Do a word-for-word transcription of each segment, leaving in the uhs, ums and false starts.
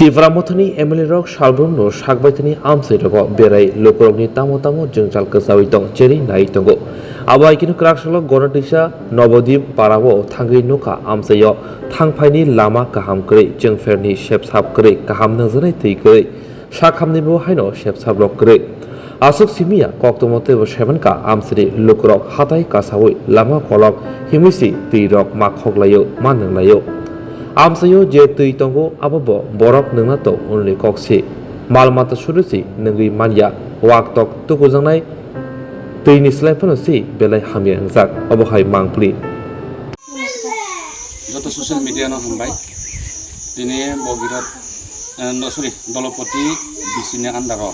Tipra Mothani M L A rok salbrumno sakbaithani amchairogo berai lukurokni tamo tamo jwngjal kwchaui tong cherwi nai tongo. Abo hai kheno kwrak salo Gonatisa Nobodip parao thangwi nukha amchaio thangphaini lama kaham kwrwi, chwngpherni sepsap kwrwi, kaham nangjaknai twi kwrwi, sakhamnibo haino sepsaplok kwrwi. Aswk simiya koktwma teibo saimankha amchaini lukurok hatai kasaui lama kolok himwi si twirok ma khoklaio, ma nwnglaio. Amchaio je twi tongo, abobo borok nwngna tong hwnwi kok si. Mal mata suri si nwngwi manya. Wak tok tukujaknai twini slai phano si belai hamya wngjak. Obo hai mangpli. Joto social media no hambai. Tini bogirok, eh, no, sorry, Dolopoti B C ni under o.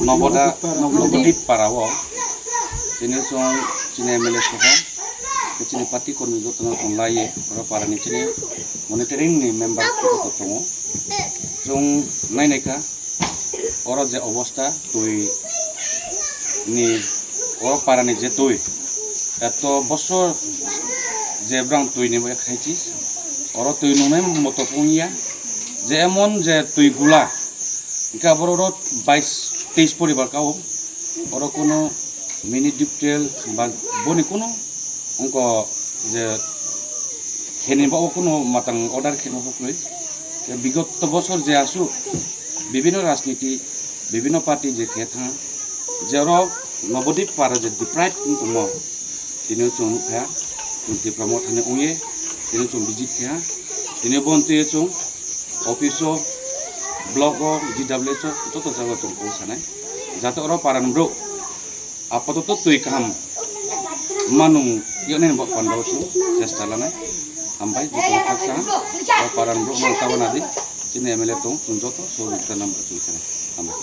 Noboda, Nobodip para o. Tini chwng chini M L A soho. Chini party kormi joto no tonglai ye. Oro para ni chini monitoring ni member joto tongo. Chwng nai nai kha. Oro je obosta twi ni, oro para ni je twi, eto bosor je brang twi ni bai khaisi, oro twi nungnai motok wngya, je emon je twi gula, hingke aboro oro bais teis poribar kao, oro kuno mini detail ba boni kuno wngko je kheni ba o kuno matang order khemo kwrwi. Bigoto bosor je aswk bibino rajniti, bibino party je khe thang, je oro Nobodip para je deprive wng tongmo, tini chwng nukha, chwng Tipra Mothani wngye, tini chwng visit kha, tini bo twi chwng office o, block o, G W S o, joto jaga chwng kok sanai, jate oro para ni borok apatot twi kaham manung yaknai bo panda o chwng chesta lanai. Hambai joto khaksa o para ni borok mang tabana di, chini M L A tong chwng joto sohojogita nang chwng khe hambai.